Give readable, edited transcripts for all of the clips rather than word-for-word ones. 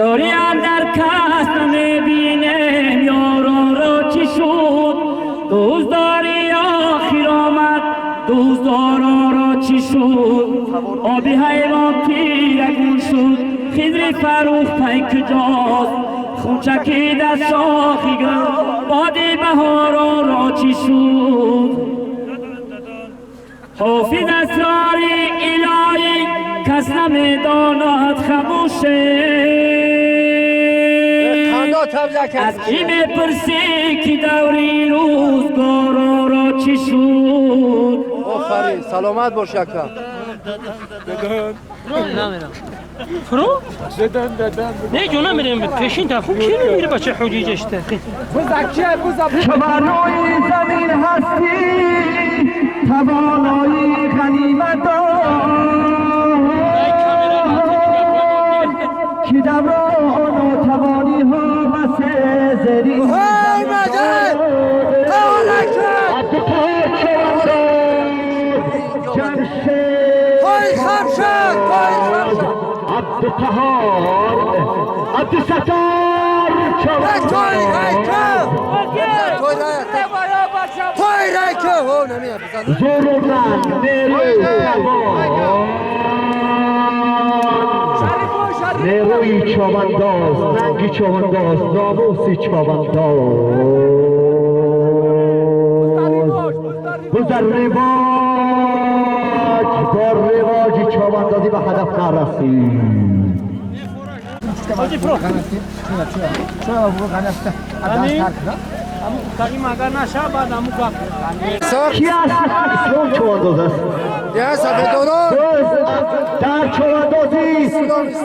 Ёри андар кас намебинем, ёроро чӣ шуд? Дӯстдори охир омад, дӯстдороро чӣ шуд? Оби ҳайвон тирагун шуд, Хизри Фаррух пай куҷост? Хунчаки дар шохи гул, боди баҳороро чӣ шуд? Ҳофиз асрори илоҳӣ кас намедонад хамӯше. Аз кӣ мепурсӣ, ки даври рӯзгороро чӣ шуд? Офарин, саломат бош, ака. Фуру? Не, ҷо намерем, пешин тафу ки намере бача ҳуҷиҷашта. Чованои замин ҳастӣ, тавонои ғаниматон, ки даврону тавониҳо басе зери عبدالقهار عبدالستار. زورمند نیروی چاونداز، ننگی چاونداز، ناموسی چاونداز، بزر رواج با رواج چاوندازی به هدف نرسید. کی است؟ اسلام چاونداز است. در چاوندازی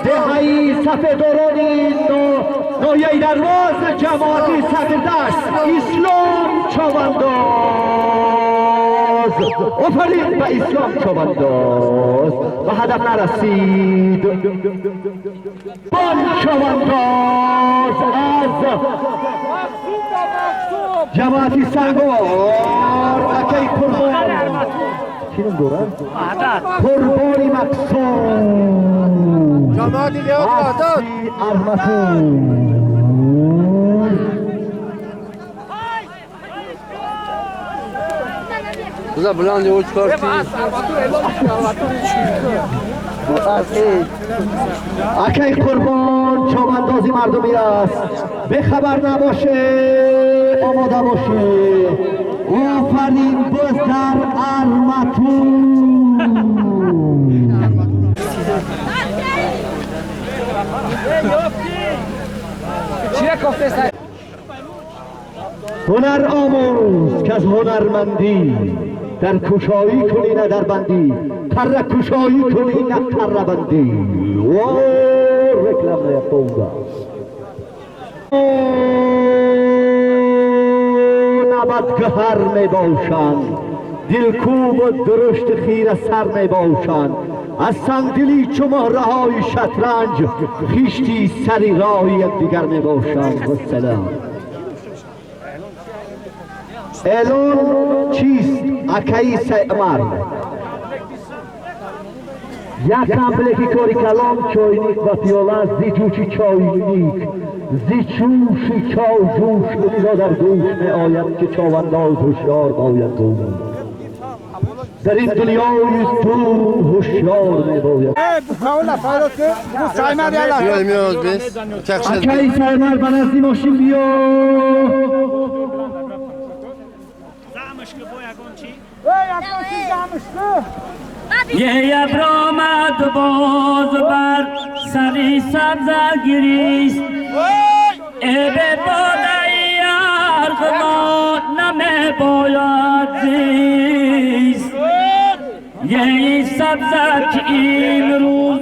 دهه‌ای سفیددارانی ناحیه درواز جماعتی صدردشت اسلام چاونداز. آفرین به اسلام چاونداز، به هدف نرسید. بان چاونداز از جماعتی سنگوار اکی قربان چی نام دارد؟ قربانی مقصود جماعتی لیات وحدت ارمتون. بزن بلند یه چیکار کی؟ اکی قربان چاوندازی مردمی است، به خبر نباشه، آماده باشه. آفرین باز در ارمتون. هنر آموز که از هنرمندی در کشایی کنی نه در بندی، تره کشایی کنی نه تره بندی. رکلم پونگا نبدگهر می باشند، دلکوب و درشت خیره سر می باشند. از صندلی چو مهره‌های شطرنج خیشتی سری راه یکدیگر می باشند. و سلام. اعلان چیست؟ اکی سیمر یک کمپلکی کاری کلام چایनिक و پیاله زی جوشی چایनिک زی چوشی چای جوش امیدا در گوش می آید که چاونداز هوشیار باید بود. در این دنیای دور هوشیار می باید. اکی سیمر به نزدی ماشین بیا. یه ابر آمد باز بر سری سبز گریست، ای به بادای ارغوان نمی باید زیست. یه سبز که امروز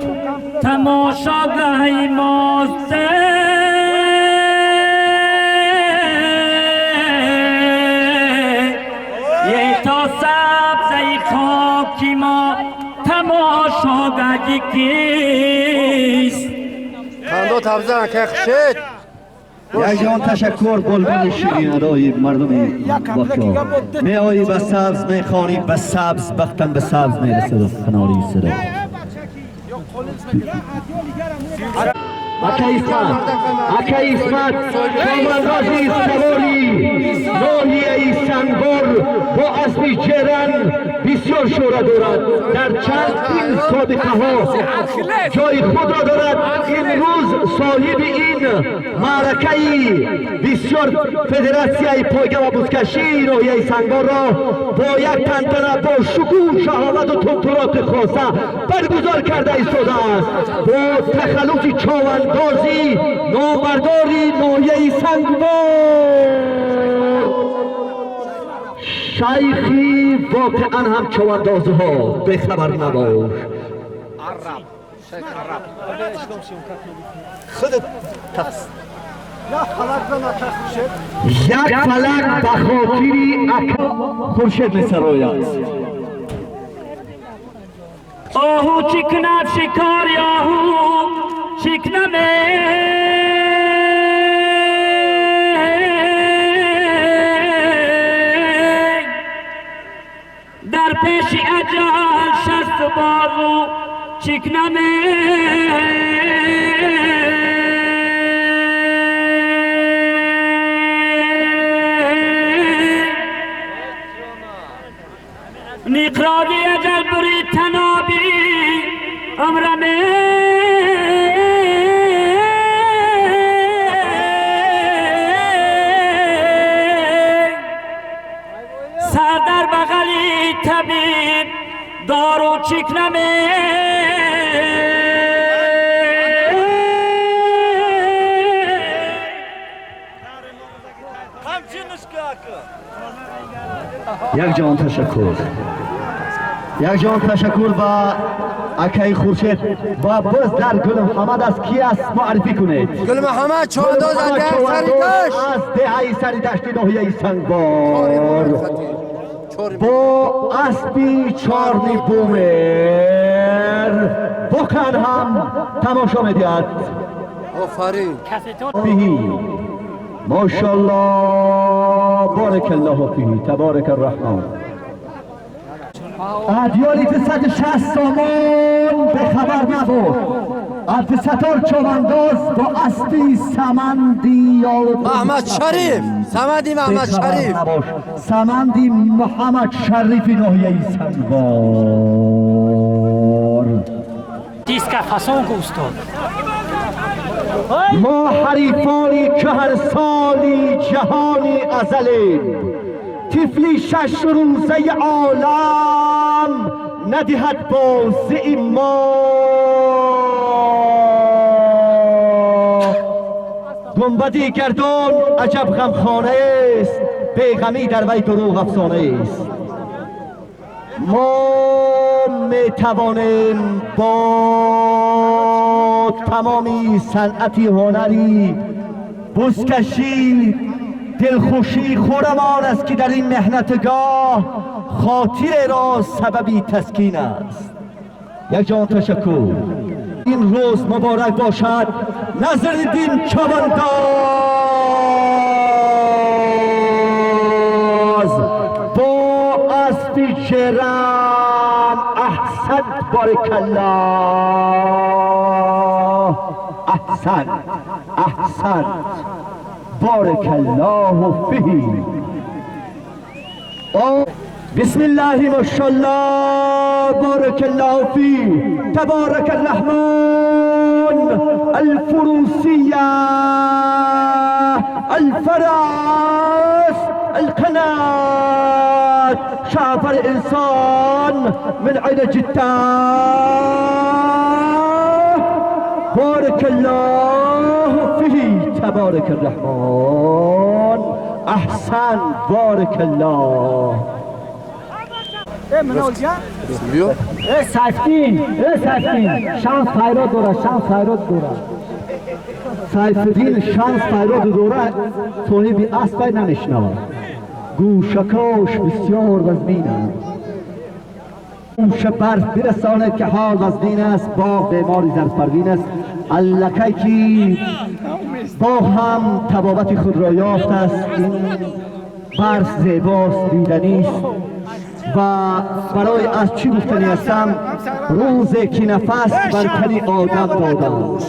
تماشاگه ماست، یه تا سبزه خاکی ما تماشاگه کیست؟ خنده تبزن که خشید. یک جان تشکر بلبل شیرین ادای مردم باکا. می آیی به سبز می خوانی به سبز بختم به سبز می رسد و خناری صدا. Ака Исмат, човандози савори ноҳияи Сангвор бо аспи Ҷеран бисёр шӯҳра дорад. Дар чандин собиқаҳо ҷои худро дорад. Имрӯз соҳиби ин маъракаи бисёр федератсияи пойга ва бузкашии ноҳияи Сангворро бо як тантана, бо шукӯҳ, шаҳомату тумтуроти хоса баргузор карда истодааст. Бо тахаллуси човандози номбардори ноҳияи Сангвор, шайхи воқеан ҳам човандозҳо, бехабар набош. Як фалак ба хотири ака Хуршед месарояд. Оҳу чӣ кунад шикори оҳу чикнаме, дар пеши аҷал шаст бозу чикнаме. Niqrodi ajal buri tanobi umrame, сар дар бағали табиб дору чикнаме. Як ҷаҳон ташаккур, як ҷаҳон ташаккур ба акаи Хуршед. Ва боз дар Гулмуҳаммад аст. Ки аст, муаррифӣ кунед. Гулмуҳаммад човандоз аз деҳаи Саридашт, аз деҳаи Саридашти ноҳияи Сангвор бо аспи чорни бумер воқеан ҳам тамошо медиҳад. Офарин. Фиҳи ماشاءالله، بارک الله فیه، تبارک الرحمن. ادیالی 160 سامان به خبر نبود. عبدالستار چوبانداز با اسبی سمندی یا محمد شریف، سمندی محمد شریف، سمندی محمد شریف ناحیه سنگوار. دیسک فسان استاد. ما حریفانی که هر سالی جهانی ازلیم، طفلی 6 روزه عالم ندهد بازی ما. گنبدی گردان عجب غمخانه است، بیغمی در وی دروغ افسانه است. ما میتوانیم با تمامی صنعتی هنری بزکشی دلخوشی خورمان است که در این محنتگاه خاطر را سببی تسکین است. یک جان تشکر. این روز مبارک باشد. نظرالدین چوبانداز با اسب جرم. احسن، بارک الله، احسن، احسن، بارک الله فیه. بسم الله ماشاءالله، بارك الله فيه، تبارك الرحمن. الفروسية، الفرس، القناة، شعب الإنسان من عين جدة. بارك الله فيه، تبارك الرحمن، أحسن، بارك الله. سیفتین، سیفتین، شانس خیرات داره، شانس خیرات داره. سیفدین شانس خیرات داره، صاحب اسب نمیشنود. گوشکاش بسیار وزنین است. گوش برف برساند که حال وزنین است. باغ بیماری زرد است. الکی که باغ هم تبابت خود را یافت است. این برف زیباست، دیدنی است و برای از چی گفتنی هستم؟ روزی که نفس بر تن آدم دادند،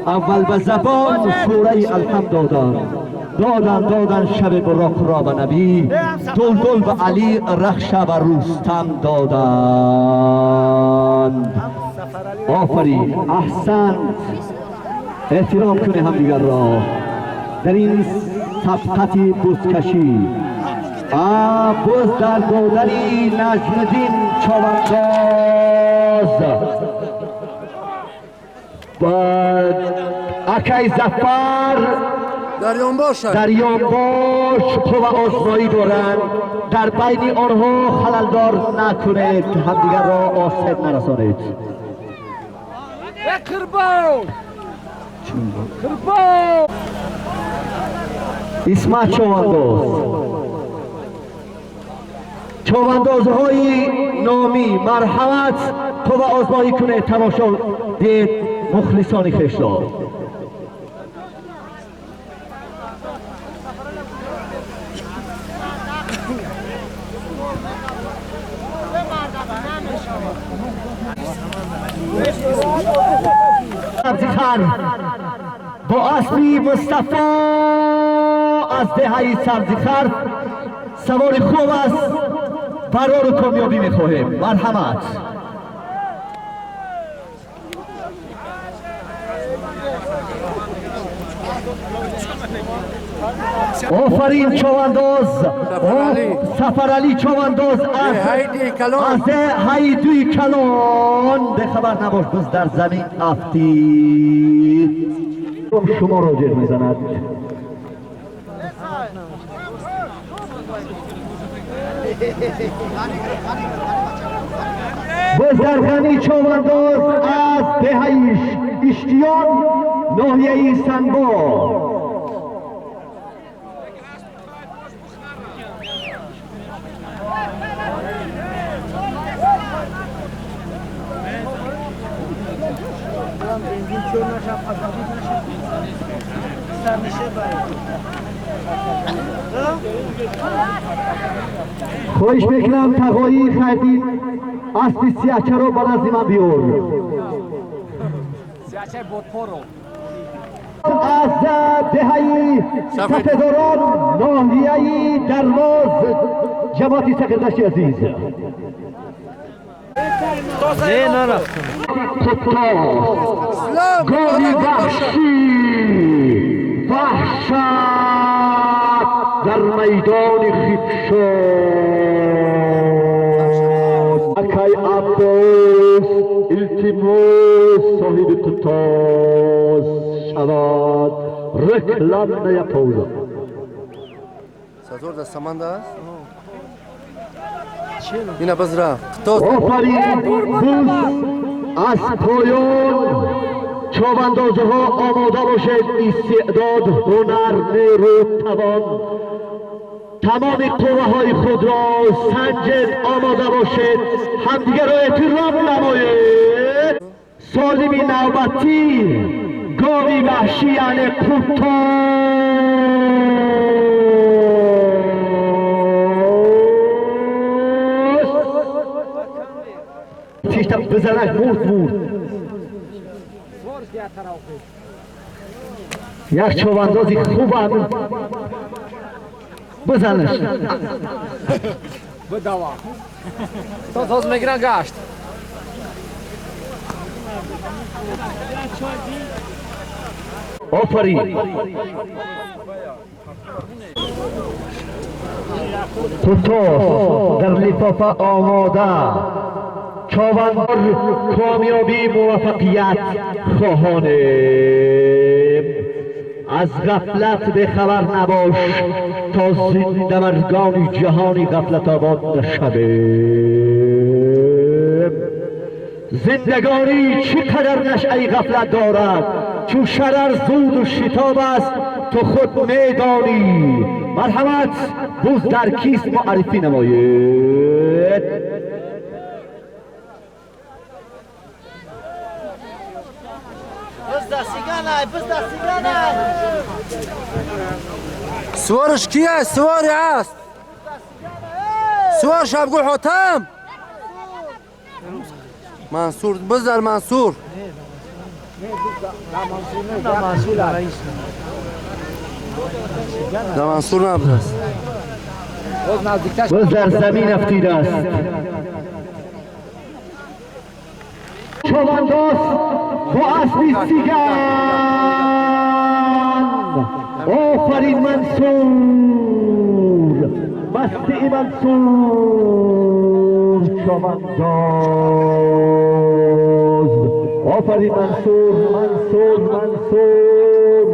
اول به زبان سوره الحمد دادند، دادن دادن شب براق را به نبی، دلدل به علی، رخش به رستم دادند. آفرین، احسنت. احترام کنه همدیگر را در این سبقت بزکشی. بز در دادنی نجمدین چاونداز با اکی ظفر دریان باشد، دریان باش قوه آزمایی دارند. در بین آنها خللدار نکنید، همدیگر را آسیب نرسانید. اسمت چاونداز، چاوندازهای نامی مرحمت قوه آزمایی کنید، تماشا دید مخلصان خویش را. با اسبی مصطفی از دهه سبزیخر سوار خوب است، برار و کامیابی میخواهیم. مرحمت. آفرین چاونداز سفرعلی چاونداز از هیدوی کلان. به خبر نباش بز در زمین افتید. شما را جر میزند. بزرگانی چاونداز از دهه اشتیان ناحیه سنبا. خواهش میکنم تقایی خیردین اسب سیاهچه رو به نزد من بیار. از دهه سفیداران ناحیه درواز جماعت سکردشت عزیز. گاوی وحشی وحشت در میدان خیپ شد. اکی عباس التماس صاحب قطاس شود. رکلم نیپوزا سازور در سمند است. اینا بز رفت. آفرین بوز از پایان. چاوندازها آماده باشید. استعداد، هنر، نیرو، توان، تمام قوه های خود را سنجید. آماده باشید، همدیگر را احترام نمایید. سالمی نوبتی گاوی وحشی یعنی قطاس. چشتا بزنک مرد مرد. یک چاوندازی خوبم بزنش. باز میگیرن گشت. آفرین. قطاس در لفافه آماده. چاوندار کامیابی موفقیت خواهانیم. از غفلت به خبر نباش تا زنده مرگان جهانی غفلت آباد نشویم. زندگانی چقدر نشأی غفلت دارد، چون شرر زود و شتاب است تو خود میدانی. مرحمت بوز در کیست معرفی نمایید. سوارش کیه؟ سواری است. Сувар Шабгул Хотам. Мансур бизар Мансур. Да Мансур набудаст. Боз дар замин афтидааст. Човандоз бо аспи сиган. Офарин Мансур, масти Мансур човандоз. Офарин Мансур, Мансур, Мансур.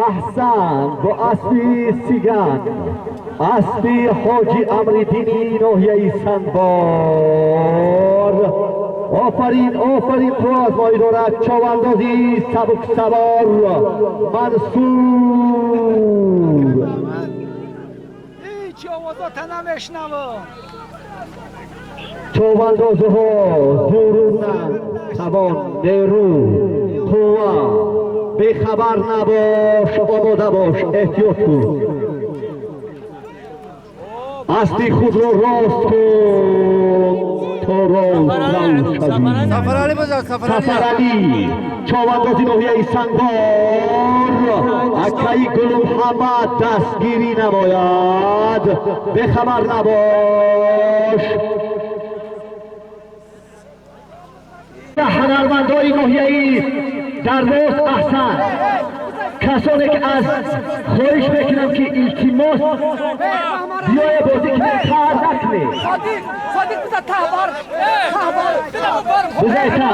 Аҳсан бо аспи сиган, аспи ҳоҷи Амриддини ноҳияи Сангвор. Офарин, офарин, қувваозмоӣ дорад човандози сабуксавор Мансур. Човандозҳо зӯру тавон, нерӯ, қувва, бехабар набош, омода бош, эҳтиёт кун. Аспи худро рост кун то рост рав шавӣ. Сафаралӣ бизар, Сафаралӣ. Сафаралӣ човандози ноҳияи Сангвор акаи Гулмуҳаммад дастгирӣ намояд. Бехабар набош. Ҳунармандои ноҳияи Дарвоз аҳсан, касоне ки аз хоҳиш мекунам ки илтимос биёе бозӣ кунед, қаҳр накунед. Бизай та.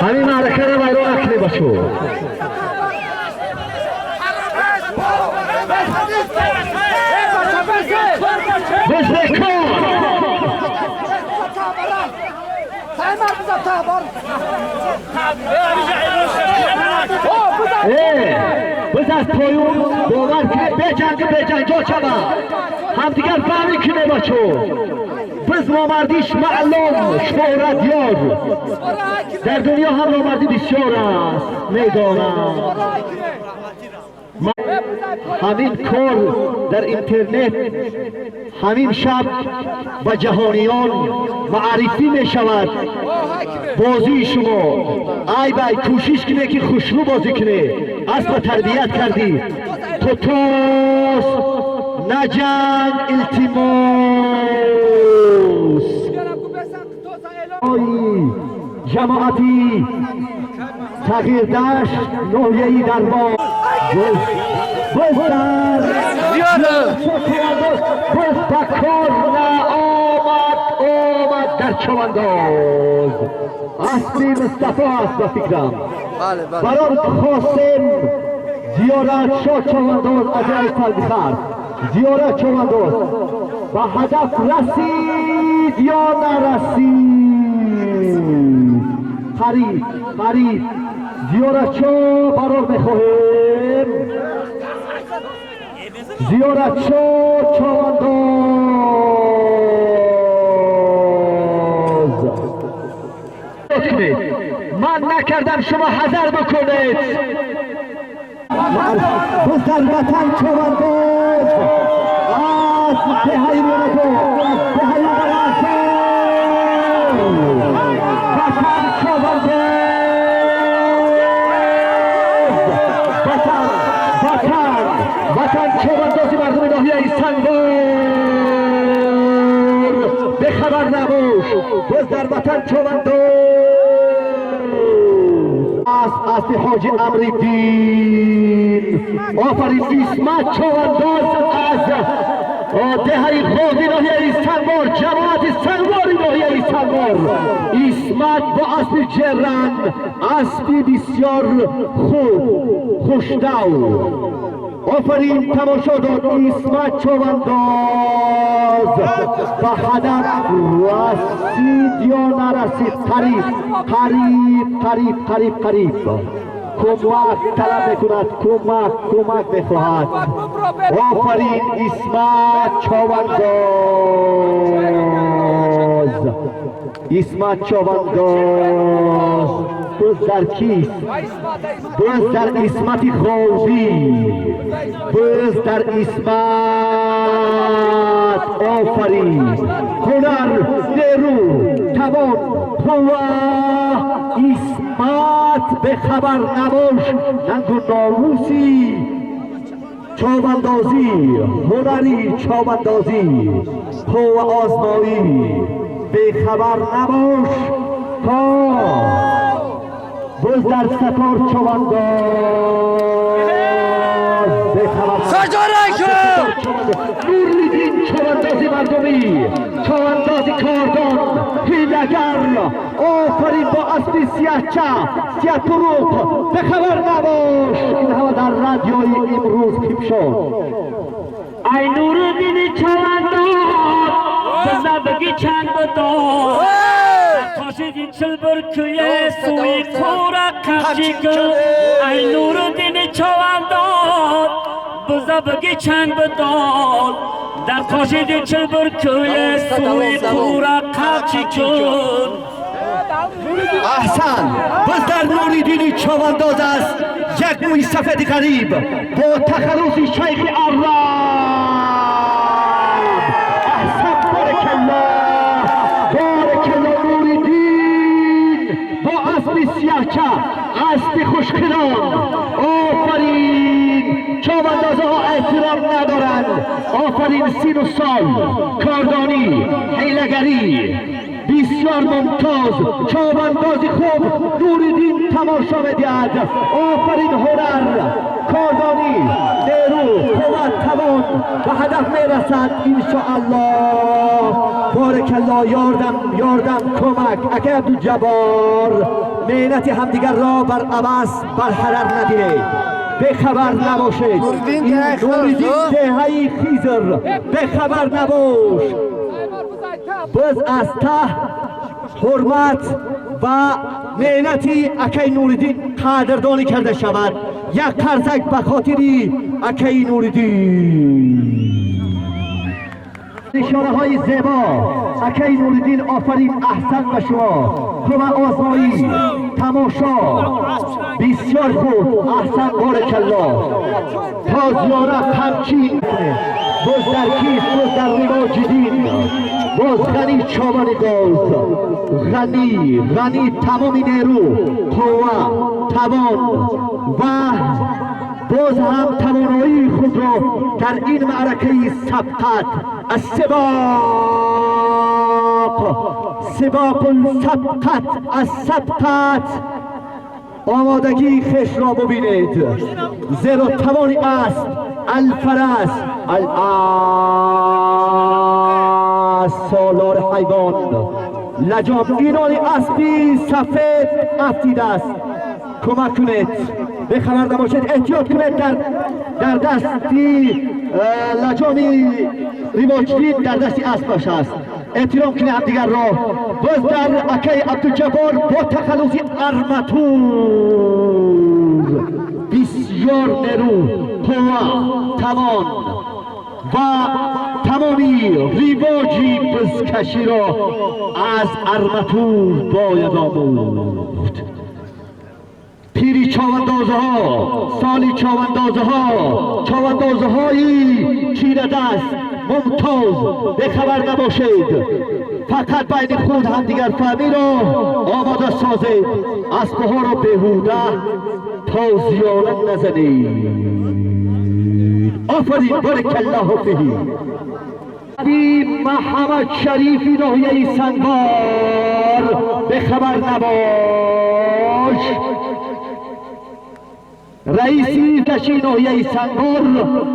Ҳамин маъракаро вайрон накунед бачо. Бизбекор. Biz аз поюн бовар кунед, беҷангу беҷанҷол шавад, ҳамдигар фаҳмӣ кунед бачо. Biz номардиш маълум, шӯҳратёр. Дар дунё ҳам номардӣ бисёр аст, медонам. Ҳамин кор дар интернет ҳамин шаб ба ҷаҳониён маърифӣ мешавад. Бозии шумо ай бай, кӯшиш кунед ки хушрӯ бозӣ кунед. Аспа тарбият кардӣ, то тос наҷанг, илтимос. Ҷамоати Тағйирдашт ноҳияи Дарвоз. Бизар боз ба кор наомад, омад дар човандоз. Аспи Мустафо аст ба фикрам. Барор Қосим зиёрат шо човандоз аз ҷои Салбихар. Зиёрат човандоз ба ҳадаф расид ё нарасид? Қариб, қариб. Зиёратшо барор мехоҳем. Зиёратшо човандоз. Ман накардам, шумо ҳазар бикунед. Боз дар ватан човандоз аз деҳаи Монато, аз деҳаи Барасо. Ватан човандоз, ватан, ватан, ватан човандози мардуми ноҳияи Сангвор. Бехабар набош, боз дар ватан човандоз. Аспи ҳоҷи Амриддин. Офарин Исмат човандоз аз деҳаи Ғози ноҳияи Сангвор, ҷамоати Сангвори ноҳияи Сангвор. Исмат бо аспи ҷеран, аспи бисёр хуб, хушдав. Офарин, тамошо дод Исмат човандоз. Ба ҳадаф расид ё нарасид? Қариб, қариб, қариб, қариб, қариб. Кӯмак талаб мекунад, кӯмак, кӯмак мехоҳад. Офарин Исмат човандоз, Исмат човандоз. Боз дар кист? Боз дар исмати ғозӣ, боз дар исмат. Офарин, ҳунар, нерӯ, тавон, қувва, исмат. Бехабар набош, нангу номуси човандозӣ, ҳунари човандозӣ, қувва озмоӣ. Бехабар набош, то боз дар сатор човандоз бехабар. Нуриддин, човандози мардумӣ, човандози кордон, ҳилагар. Офарин, бо аспи сияҳча, сияҳтуруқ. Бехабар набош. Ин ҳама дар радиои имрӯз кипшон. Ай Нуриддини чавандоз, биза бигӣ чанд бидод. Қошиди 41 кӯя сӯи қура қамчи кун. Ай Нуриддини чавандоз, биза бигӣ чанд бидод. Дар қошиди 41 кӯя сӯи қура қамчи кун. Аҳсан, боз дар Нуриддини човандоз аст, як мӯи сафеди ғариб бо тахаллуси Шайхи Араб. Аҳсан, боракаллоҳ, боракаллоҳ. Нуриддин бо аспи сияҳча, аспи хушқирон. Офарин, човандозаҳо эҳтиром надоранд. Офарин, сину сол, кордонӣ, ҳилагарӣ бисёр мумтоз. Човандози хуб Нуриддин тамошо медиҳад. Офарин, ҳунар, кордонӣ, нерӯ, қувват, тавон, ба ҳадаф мерасад, иншоаллоҳ. Боракалло, ёрдам, ёрдам, кӯмак. Акай Абдуҷаббор, меҳнати ҳамдигар ро бар абас, бар ҳадар надиҳед. Бехабар набошед. Нуриддин, деҳаи Хизр. Бехабар набош. Боз аз таҳ ҳурмат ва меҳнати акаи Нуриддин қадрдонӣ карда шавад. Як қарзак ба хотири акаи Нуриддин. Нишонаҳои зебо, акаи Нуриддин. Офарин, аҳсан ба шумо. Қувва озмоӣ, тамошо бисёр хуб. Аҳсан, боракалло. То зиёра ҳамчин. Боз дар кист? Боз дар Ривоҷиддин, боз Ғанӣ, човани гоз, Ғанӣ, Ғанӣ тамоми нерӯ, қувва, тавон ва боз ҳам тавоноии худро дар ин маъракаи сабқат, السباق، سباق السبقت، السبقت، آمادگی خویش را ببینید، زیرا توانی است. الفرس، الاس، سالار حیوان، لجام اینانی اسبی سفید افتیده است. کمک کنید. به خبر نباشید، احتیاط کنید. در دستی لجامی ریواجدین در دستی اسبش است. احترام کنید همدیگر را. باز در اکای عبدالجبار با تخلصی ارمتور، بسیار نیرو، قوه، توان و تمامی ریواجی بزکشی را از ارمتور باید آموخت. پیری چاوندازه ها، سالی چاوندازه ها، چاوندازه هایی چیره دست، ممتاز. به خبر نباشید. فقط بین خود همدیگر فهمی را آماده سازید. اسبها را بهوده تازیانه نزنید. آفرین، بارک الله فیه. محمد شریفی، ناحیه سنگار. به خبر نباش. رئیسی کشی ناحیه سنگار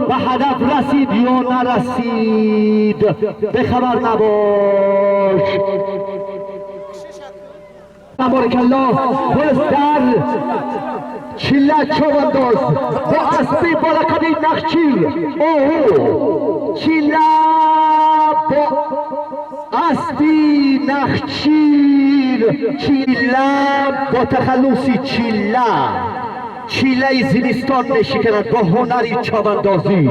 به هدف رسید یا نرسید؟ به خبر نباش. بارک الله. باز در چله چوبانداز با اسبی با لقب نخچیر. اوه، چله با اسبی نخچیر، چله با تخلصی چله. چیله زمستان میشکند با هنری چاوندازی،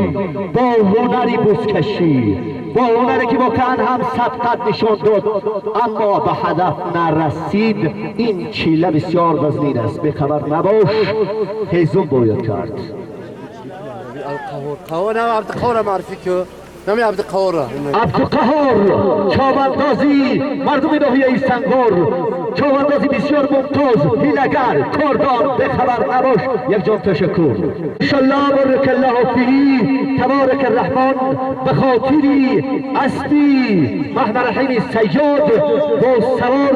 با هنری بزکشی، با هنری که واقعا هم سبقت نشان داد اما به هدف نرسید. این چیله بسیار وزنین است، به خبر نباش، هیزم باید کرد. عبدالقهار چاوندازی مردم ناحیه سنگار، چاوندازی بسیار ممتاز، هیلگر، کاردان، به خبر نباش. یک جان تشکر. انشالله بارک الله فیه تبارک الرحمن. به خاطری اسبی محمد رحیم سیاد با سوار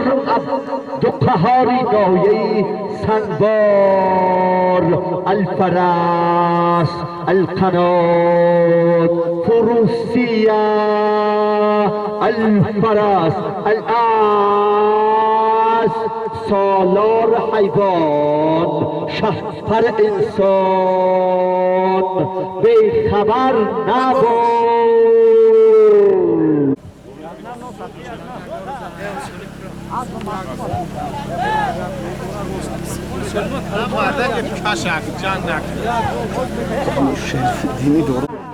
عبدالقهاری ناحیه سنگار، الفرس، القنات، فروسية، الفرس، الآس، سالار حیوان، شهپر انسان، بی خبر نباش.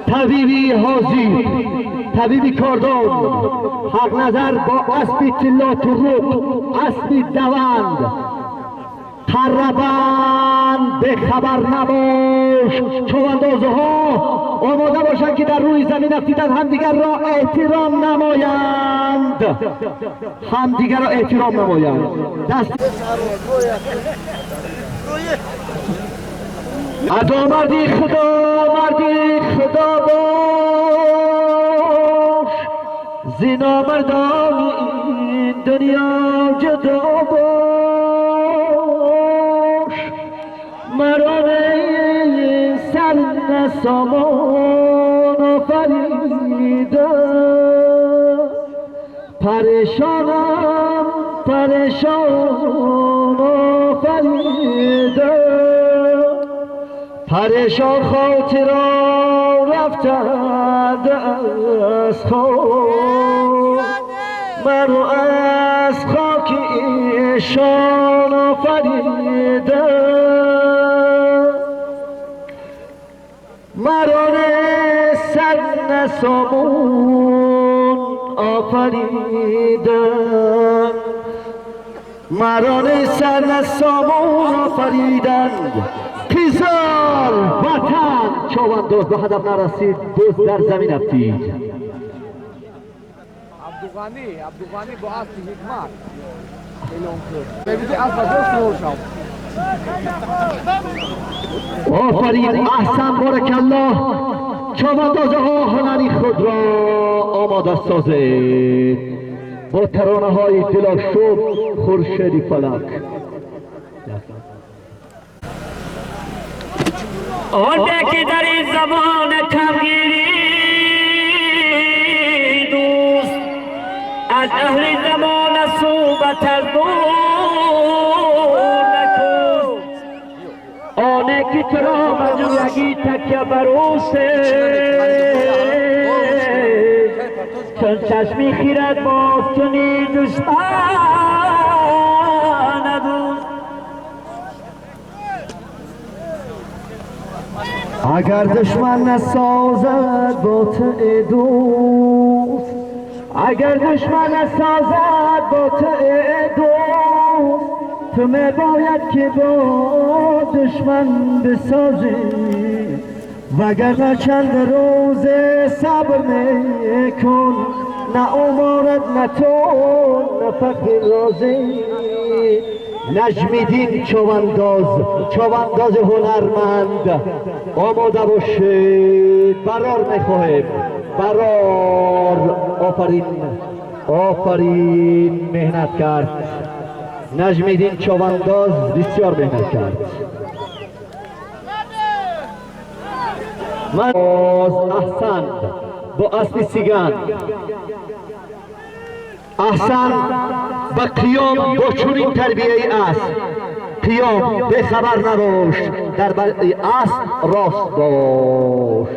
طبیبی حاضر، طبیبی کاردان، حق نظر با اسب طلا طرق، اسب دوند، قربند، به خبر نباش. چوباندازه ها آماده باشند که در روی زمین افتیدن همدیگر را احترام نمایند، همدیگر را احترام نمایند. دست ادا مردی خدا، مردی خدا باش، زینا مردان این دنیا جدا باش، مرا سر نسامان آفریده، پریشانم پریشان آفریده، پریشان خاطران رفتند از خاک، مرا از خاک ایشان آفریده، مرا سر نسامون آفریده، مرا سر نسامون آفریدند. قزل وطن چاونداز به هدف نرسید، بز در زمین افتید. عبدالغنی با اسب حکمت اعلام کرد. آفرین، احسن، بارک الله. چاوندازه ها هنری خود را آماده سازید با ترانه های دلاشوب خورشید فلک. آن که در این زمان کمگیری دوست، از اهل زمان صحبت از دور نکوست. آنه که تو را مجویگی تکیه بر اوست، چون چشمی خیرت باز کنی دشمن دوست. اگر دشمن نسازد با تو دوست، اگر دشمن نسازد با تو دوست، تو می باید که با دشمن بسازی، وگرنه چند روز صبر میکن، نه امارت نه تو نه فقر رازی. نجم‌الدین چوبانداز، چوبانداز هنرمند، آماده باشید، برار میخواهیم، برار. آفرین، آفرین، مهنت کرد نجم‌الدین چوبانداز، بسیار مهنت کرد. من احسن با اسب سیگن، احسن با قیام با چنین تربیه اسب، قیام به خبر نباش، در اسب راست باش.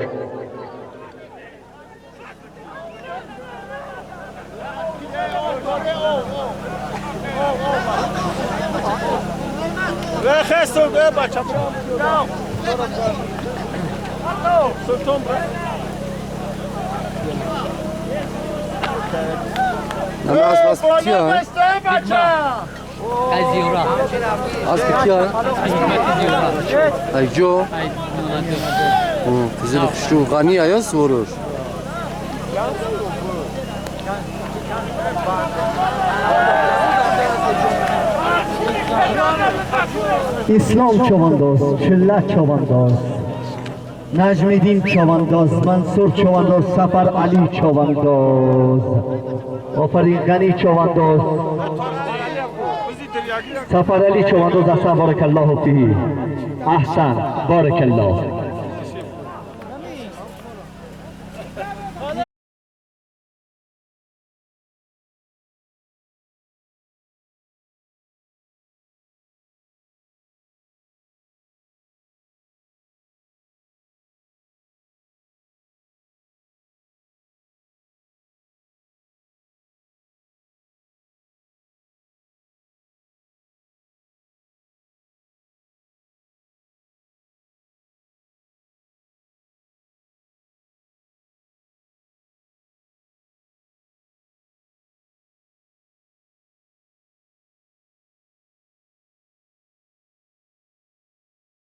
از کیا؟ از یورا. از کیا؟ از جو. Kızıl şu gani ayaz vurur. اسلام چوانداز، چله چوانداز، نجمدین چوانداز، منصور چوانداز، سفر علی چوانداز، آفرین غنی چوانداز، سفر علی چوانداز. احسن، بارک الله فیه. احسن، بارک الله.